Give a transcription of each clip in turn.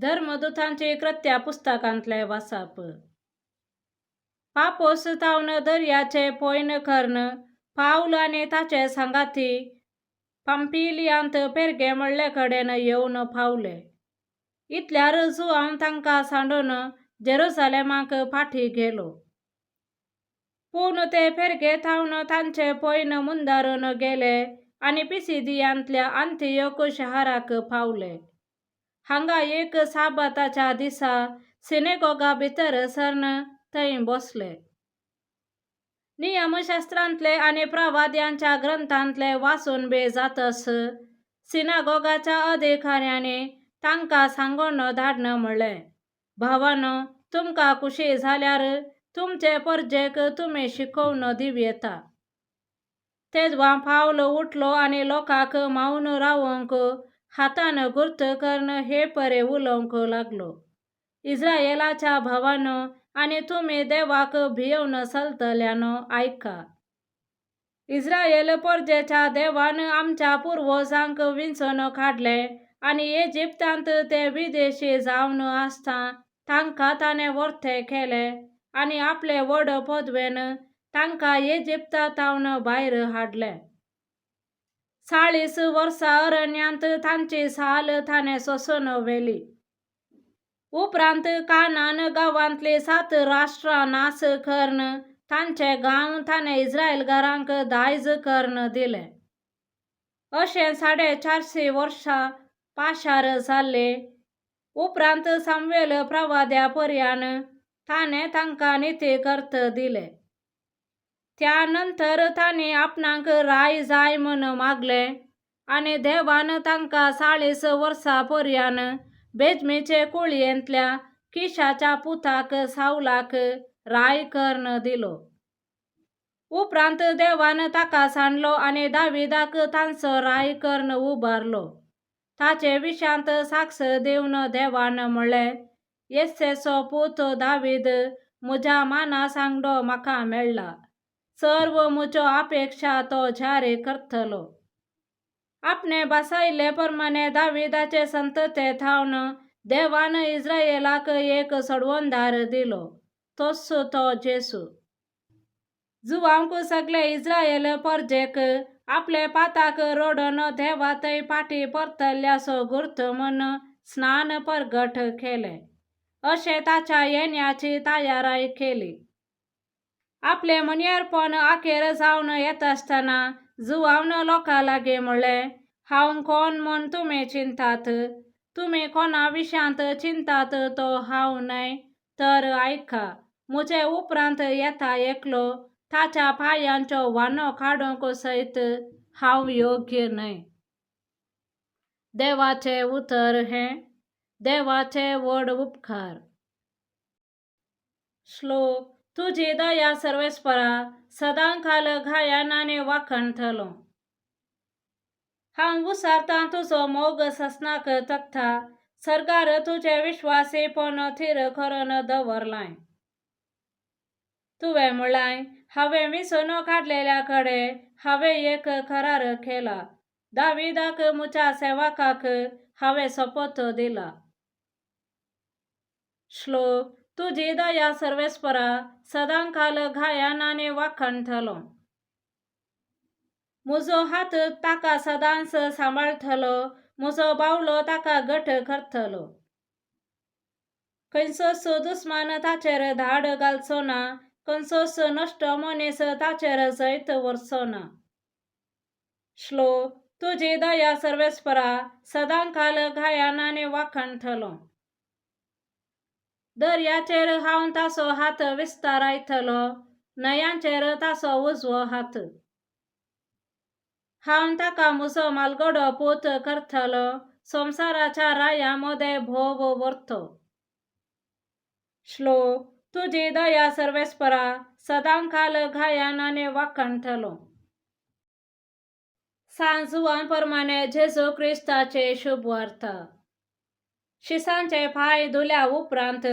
धर्मदुतांची कृत्या पुस्तकांतलें वाचप. पापोस थावन दर्याचें पोयन कर्न पावल आनी ताचे सांगाती पंपिलियांत पेरगे म्हळ्ळे कडेन येवन पावले. इतल्यार जुआंव तांकां सांडून जेरुजालेमाक फाटीं गेलो. पूण ते पेरगे थावन तांचे पोयन मुंदारून गेले आनी पिसिदियांतल्या आंतियोक शहराक पावले. हांगा एक साबाताच्या दिसा सिनेगोगा भितर सरन थंय बसले. नियमशास्त्रांतले आनी प्रवाद्यांच्या ग्रंथांतले वाचून बी जातस सिनागोगाच्या अधिकाऱ्यांनी तांकां सांगून धाडन म्हणलें, भावानो, तुमकां खुशी जाल्यार तुमचे परजेक तुमी शिकोवन दिवं येता. तेदवां पावल उठलो आनी लोकांक मावन रावंक हातान गुर्त करून हे परे उलोवंक लागलो, इस्रायेलाच्या भावानो आनी तुमी देवाक भियोवन चलतल्यानो, आयका. इस्रायल परजेच्या देवान आमच्या पुर्वजांक विंचून काडले आनी इजिप्तांत ते विदेशी जावन आसता तांकां ताणें वर्ते केले आनी आपले व्हड पदवेन तांकां इजिप्ता थावन भायर हाडले. 40 वर्सां अरण्यांत तांची साल ताणें सोसून व्हेली. उपरांत कानान गांवांतली 7 राष्ट्रां नाश करून तांचे गांव ताणें इस्रायलगारांक दायज करून दिले. अशें 450 वर्सां पाशार जाल्ले. उपरांत सामुएल प्रवाद्या पर्यान ताणें तांकां निती कर्त दिले. त्या नंतर तांणी आपणाक राय जाय म्हूण मागलें आनी देवान तांकां 40 वर्सां पर्यान बेजमीचे कुळयेंतल्या किशाच्या पुताक सावलाक राय करून दिलो. उपरांत देवान ताका सांडलो आनी दाविदाक तांचो राय करून उबारलो. ताचे विशांत साक्ष दिवन देवान म्हणलें, येस्सेचो पूत दावीद म्हज्या माना सांगडो म्हाका मेळ्ळा, सर्व म्हज्यो अपेक्षा तो जारी करतलो. आपणे बसयल्ले प्रमाणे दाविदाचे संतते थावन देवान इस्रायेलाक एक सोडवणदार दिलो, तोच तो जेसू. जुवांक सगळे इस्रायल परजेक आपले पाताक रोडून देवा थंय फाटीं परतल्ल्याचो गुर्त म्हूण स्नान परगट केलें. अशें ताच्या येण्याची तयाराय केली. आपलें मुनयेरपण अखेर जावन येता आसतना जुवान लोकां लागीं म्हणलें, हांव कोण म्हूण तुमी चिंतात? तुमी कोणा विशयांत चिंतात तो हांव न्हय. तर आयका, म्हजे उपरांत येता एकलो, ताच्या पांयांच्यो व्हाणो काडूंक सयत हांव योग्य न्हय. देवाचें उतर हें. देवाचे व्हड उपकार. श्लोक. तुजी दया सर्वेस्परा सदांकाल गायन आनी वाखणतलो. हांव उसारतां तुजो मोग ससनाक तकता, सरकार तुजें विश्वासीपण थीर करून दवरलाय. तुवें म्हणलाय, हांवें विंचून काडलेल्या कडेन हांवें एक करार केला, दाविदाक म्हज्या सेवकाक हांवें सोपोत दिला. श्लोक. तुजी दया सर्वेस्परा सदांकाल गायन आनी वाखणतलो. म्हजो हात ताका सदांच सांबाळटलो, म्हजो बावलो ताका घट करतलो. खंयचोच दुस्मान ताचेर धाड घालचो ना, खंयचोच नश्ट मनीस ताचेर जैत व्हरचो ना. श्लोक. तुजी दया सर्वेस्परा सदांकाल गायन आनी वाखणतलो. दर्याचेर हांव ताचो हात विस्तारायतलो, न्हंयांचेर ताचो उजवो हात. हांव ताका म्हजो मालगडो पूत करतलो, संवसाराच्या राया मदें भोव व्हरतो. श्लोक. तुजी दया सर्वेस्परा सदांकाल गायन आनी वाखणतलो. सांत जुवान प्रमाणे जेजू क्रिस्ताचे शुभवार्ता. शिसांचे पांय धुल्या उपरांत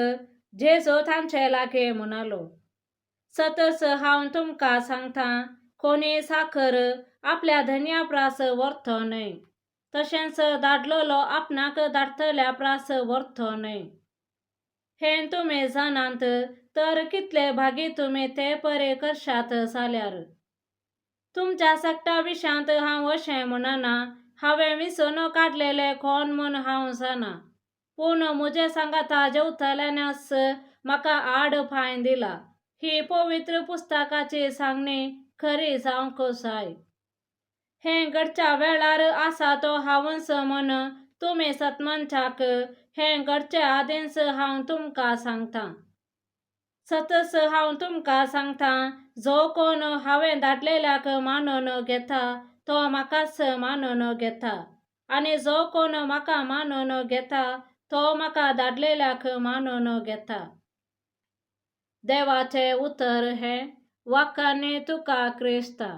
जेजू तांचे लागीं म्हणालो, सतच हांव तुमकां सांगता, कोणी साखर आपल्या धन्या प्रास व्हरतो न्हय. तशेंच धाडलेलो आपणाक धाडटल्या प्रास व्हरतो न्हय. हें तुमी जाणात तर कितले भागी तुमी ते परे करशात जाल्यार. तुमच्या सगटा विशयांत हांव अशें म्हणना, हांवें विसोन काडलेले कोण म्हूण हांव जाणा, पूण म्हजे सांगाता जेवतल्यानच म्हाका आड पांय दिला, ही पवित्र पुस्तकाची सांगणी खरी जावंक जाय. हें घडच्या वेळार आसा तो हांवच म्हूण तुमी सतमनच्याक हें घडचे आदींच हांव तुमकां सांगतां. सतच हांव तुमकां सांगतां, जो कोण हांवें धाडलेल्याक मानून घेता तो म्हाकाच मानून घेता, आनी जो कोण म्हाका मानून घेता तो म्हाका धाडलेल्याक मानून घेता. देवाचें उतर हें. वाखाणी तुका क्रिस्ता.